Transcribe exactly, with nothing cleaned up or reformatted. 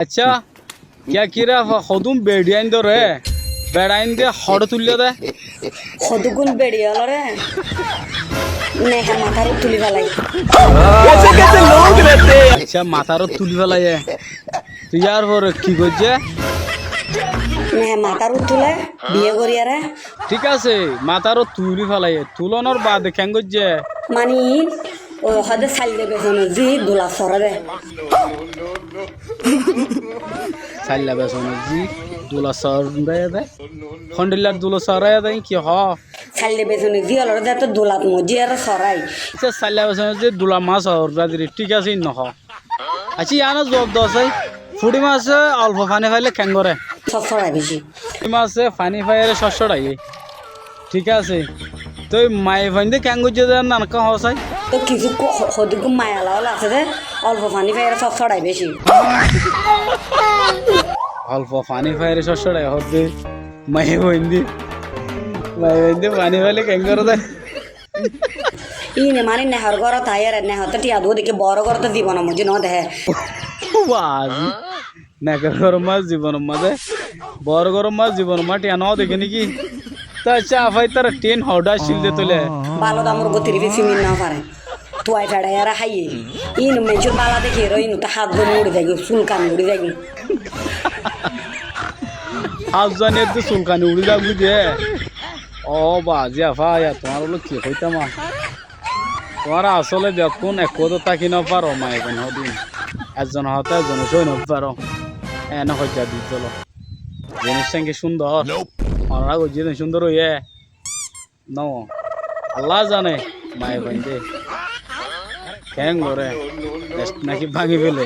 Accá, kiyá kira fa-, hodún beçi aindóre, beça ainde hoçé tuilló dé? Hodúgun beçi ólore, nehe matárot tuli félaiye. Accá, matárot tuli félaiye. Toi yárfore ki goijjé? Nehe matárot tule, biyé goríyaré. Thík asé, matárot tuli félaiye. Tulónor baade keén goijjé? Mani, ó hoóde sailla besonor zí dula soré dé. Sailla besonor zí dula soré dé. Hondillar dula soré dé, ki hoó? Sailla besonor zí ólore zeto dulat moijjé ere sorai. Accá, sailla besonor zí dula mas soré dé, thík asé, ín nohoó. Accá, yiáno zuab do sai. Fuçí mase olfo faní faile keén goré? Sóssoçai beci. Fuçí mase faní faiyére sóssoçai. Thík asé. Toi maiyafuainde keén goijjé dé, nan ekká hoó sai. Toi kissú ho-, ho-, hodúggu maiyala ókkol asé dé, olfo faní faiyére sóssoçai beci. Olfo faní faiyére sóssoçai hoódde maiyafuainde. Maiyafuainde faní faile keén goré dé? Íne mani nehor górot aiyére, nehottú thiañ dúo dekí, boóro górot zibonor moijjé no dehé. Bas. Nehor górot mas zibonor mazé, boóro górot mas zibonor mazé thiañ no dekí néki? Toi accá, afá, ítara thiañ hoçé accíl dé tóile? Bála damor uggúa tirifé simit no faré. Tuai feçaiyére háiye. Ín maincór bála dekíyeré ínottú hát zone uçí zaigói, sulkani uçí zaigói. Hás zani edde sulkani uçí zagói de. Ó bazi afá, yá tuáñrallá ki hoitám ar. Tuáñra asóle bekkún ek kuwátot táki nofaró, maiyafuain hodún. Ezzon hotá ezzone sói nofaró. Ene hoijja di dólo. Ziníc cán ki cúndor. Onorá goijjé de cúndor óiye. No, Allah zane, maiyafuainde keén goré, bec náki báñgi féle.